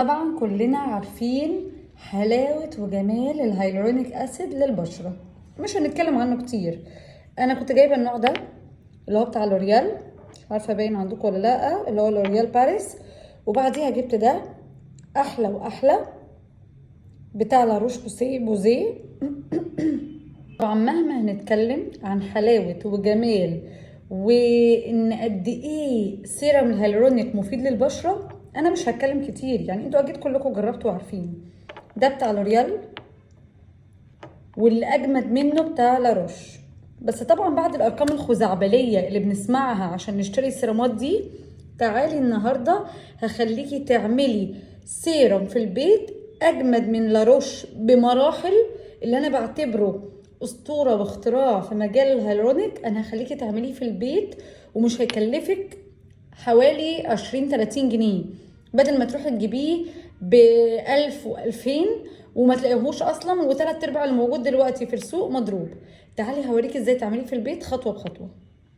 طبعا كلنا عارفين حلاوة وجمال ال hyaluronic acid للبشرة، مش هنتكلم عنه كتير. انا كنت جايبة النوع ده اللي هو بتاع لوريال، مش عارفة باين عندكم ولا لا، اللي هو لوريال باريس. وبعديها جبت ده احلى واحلى بتاع لاروش بوزيه. طبعا مهما هنتكلم عن حلاوة وجمال وان قد ايه سيرم الهيالورونيك مفيد للبشرة، انا مش هتكلم كتير، يعني انتوا اكيد كلكم جربتوا وعارفين. ده بتاع لوريال، واللي اجمد منه بتاع لاروش. بس طبعا بعد الارقام الخزعبلية اللي بنسمعها عشان نشتري السيرامات دي، تعالي النهاردة هخليكي تعملي سيرم في البيت اجمد من لاروش بمراحل، اللي انا بعتبره اسطورة واختراع في مجال الهيالورونيك. انا هخليكي تعمليه في البيت ومش هيكلفك حوالي 20-30 جنيه، بدل ما تروحي تجيبيه ب1000 و2000 وما تلاقيهوش اصلا، وتلات ارباع اللي موجود دلوقتي في السوق مضروب. تعالي هوريكي ازاي تعمليه في البيت خطوة بخطوة.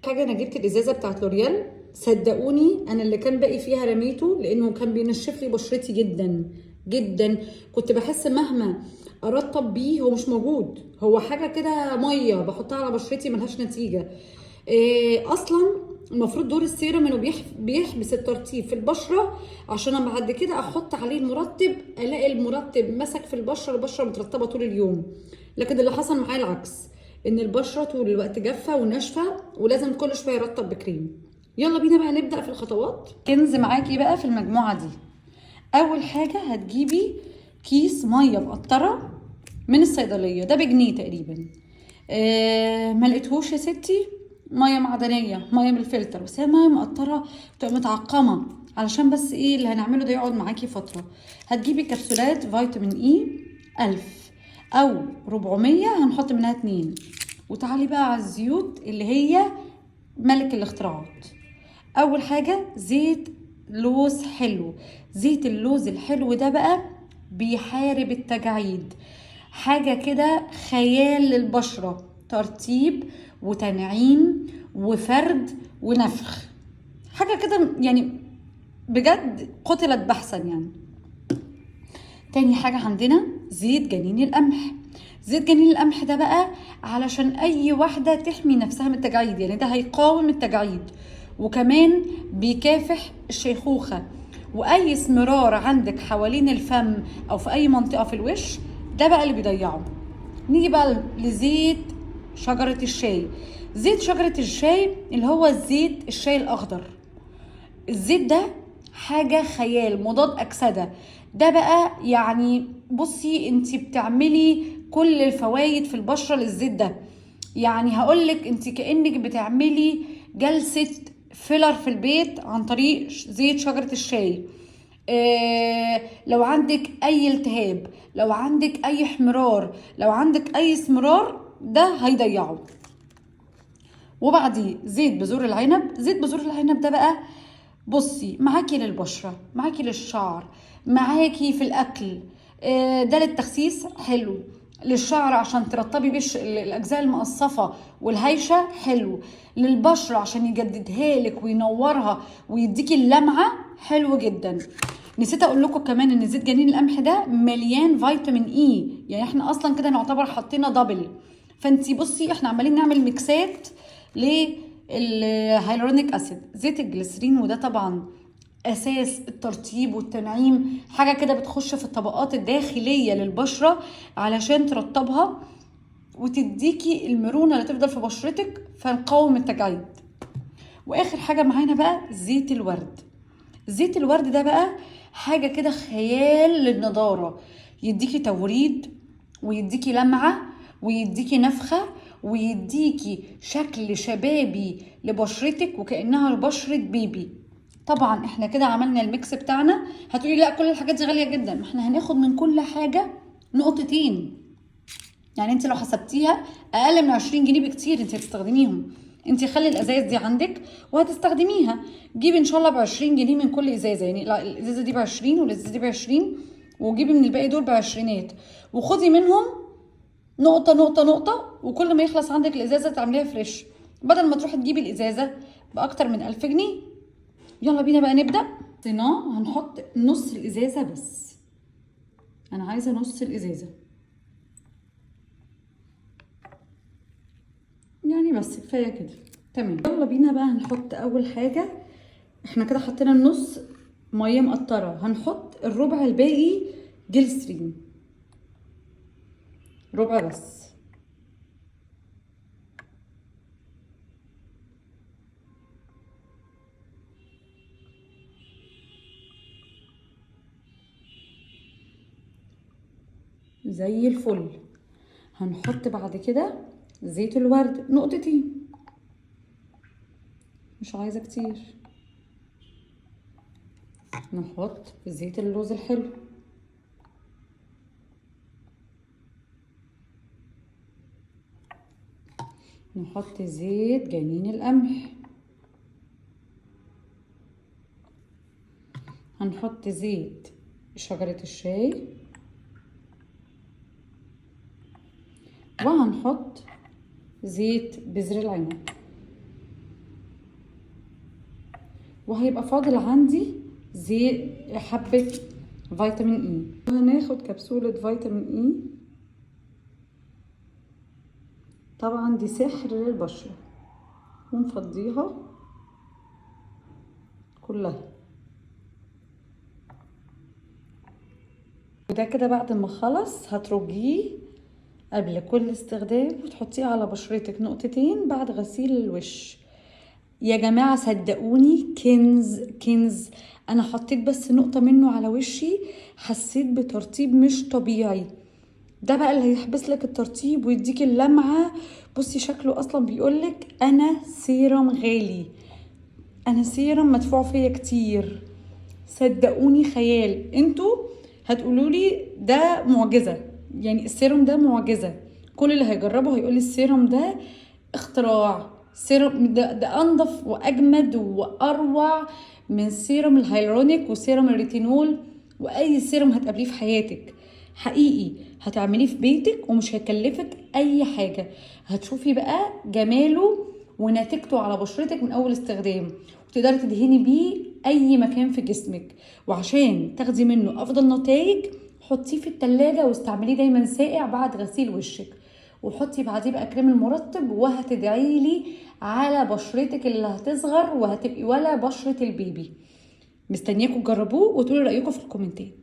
حاجة، انا جبت الازازه بتاعت لوريال، صدقوني انا اللي كان باقي فيها رميته لانه كان بينشف لي بشرتي جدا جدا. كنت بحس مهما ارطب بيه هو مش موجود، هو حاجة كده مية بحطها على بشرتي ملهاش نتيجة. اصلا المفروض دور السيرم انه بيحبس الترطيب في البشرة، عشان اما بعد كده احط عليه المرطب الاقي المرطب مسك في البشرة، البشرة مترطبه طول اليوم. لكن اللي حصل معايا العكس، ان البشرة طول الوقت جافة وناشفه ولازم كل شوية ارطب بكريم. يلا بينا بقى نبدا في الخطوات. كنز معاكي بقى في المجموعة دي. اول حاجة هتجيبي كيس مية مقطره من الصيدلية، ده بجنيه تقريبا. ما لقيتهوش يا ستي، مية معدنية، مية من الفلتر، بس هي مية مقطره بتبقى متعقمه، علشان بس ايه اللي هنعمله ده يقعد معاكي فترة. هتجيبي كبسولات فيتامين اي 1000 او 400، هنحط منها 2. وتعالي بقى على الزيوت اللي هي ملك الاختراعات. اول حاجة زيت لوز حلو. زيت اللوز الحلو ده بقى بيحارب التجاعيد، حاجة كده خيال للبشره، ترطيب وتنعيم وفرد ونفخ، حاجة كده يعني بجد قتلت بحثا يعني. تاني حاجة عندنا زيت جنين القمح. زيت جنين القمح ده بقى علشان اي واحدة تحمي نفسها من التجاعيد، يعني ده هيقاوم التجاعيد وكمان بيكافح الشيخوخة، واي اسمرار عندك حوالين الفم او في اي منطقة في الوش ده بقى اللي بيضيعه. نيجي بقى لزيت شجرة الشاي. زيت شجرة الشاي اللي هو زيت الشاي الأخضر، الزيت ده حاجة خيال، مضاد أكسدة. ده بقى يعني بصي انتي بتعملي كل الفوايد في البشرة للزيت ده. يعني هقولك انتي كأنك بتعملي جلسة filler في البيت عن طريق زيت شجرة الشاي. لو عندك اي التهاب، لو عندك اي احمرار، لو عندك اي اسمرار، ده هيضيعه. وبعديه زيت بذور العنب. زيت بذور العنب ده بقى بصي معاكي للبشرة، معاكي للشعر، معاكي في الأكل. ده للتخسيس حلو، للشعر عشان ترطبي بيه الأجزاء المقصفة والهايشة حلو، للبشرة عشان يجددها لك وينورها ويديكي اللمعة حلو جدا. نسيت اقول لكم كمان ان زيت جنين القمح ده مليان فيتامين اي، يعني احنا اصلا كده نعتبر حطينا double. فانتي بصي احنا عمالين نعمل ميكسات لل hyaluronic acid. زيت الجليسرين، وده طبعا اساس الترطيب والتنعيم، حاجة كده بتخش في الطبقات الداخلية للبشره علشان ترطبها وتديكي المرونة اللي تفضل في بشرتك، فنقاوم التجاعيد. واخر حاجة معانا بقى زيت الورد. زيت الورد ده بقى حاجة كده خيال للنضاره، يديكي توريد ويديكي لمعة ويديكي نفخه ويديكي شكل شبابي لبشرتك وكأنها بشرة بيبي. طبعا احنا كده عملنا ال mix بتاعنا. هتقولي لا كل الحاجات دي غالية جدا، ما احنا هناخد من كل حاجة نقطتين، يعني انت لو حسبتيها اقل من 20 جنيه بكتير انت هتستخدميهم. انت خلي الازايز دي عندك وهتستخدميها، جيبي ان شاء الله ب20 جنيه من كل ازازة، يعني الازازه دي ب20 والازازه دي ب20، وجيبي من الباقي دول بعشرينات، وخدي منهم نقطة نقطة نقطة، وكل ما يخلص عندك الازازه تعمليها fresh، بدل ما تروحي تجيبي الازازه باكتر من 1000 جنيه. يلا بينا بقى نبدا. حطيناه، هنحط نص الازازه بس، انا عايزه نص الازازه يعني بس كفاية كده. تمام، يلا بينا بقى هنحط اول حاجة. احنا كده حطينا النص مية مقطره، هنحط الربع الباقي جلسرين، ربع بس. زي الفل. هنحط بعد كده زيت الورد نقطتين، مش عايزه كتير. نحط زيت اللوز الحلو، نحط زيت جنين القمح، هنحط زيت شجرة الشاي، وهنحط زيت بذر العنب. وهيبقى فاضل عندي زيت حبة فيتامين اي. هناخد كبسولة فيتامين اي، طبعا دي سحر للبشرة، ونفضيها كلها. وده كده بعد ما خلص هترجيه قبل كل استخدام وتحطيه على بشرتك نقطتين بعد غسيل الوش. يا جماعة صدقوني كنز كنز. انا حطيت بس نقطة منه على وشي، حسيت بترطيب مش طبيعي. ده بقى اللي هيحبس لك الترطيب ويديك اللمعة. بصي شكله اصلا بيقولك انا سيرم غالي، انا سيرم مدفوع فيا كتير. صدقوني خيال. انتوا هتقولولي ده معجزة، يعني السيرم ده معجزة. كل اللي هيجربه هيقولي السيرم ده اختراع، سيرم ده انضف واجمد واروع من سيرم الهيالورونيك وسيرم الريتينول واي سيرم هتقابليه في حياتك. حقيقي هتعمليه في بيتك ومش هيكلفك اي حاجة. هتشوفي بقى جماله ونتيجته على بشرتك من اول استخدام، وتقدري تدهني بيه اي مكان في جسمك. وعشان تاخدي منه افضل نتائج حطيه في التلاجة واستعمليه دايما ساقع بعد غسيل وشك، وحطي بعديه بقى كريم المرطب، وهتدعي لي على بشرتك اللي هتصغر وهتبقي ولا بشرة البيبي. مستنياكم تجربوه وتقولوا رأيكم في الكومنتات.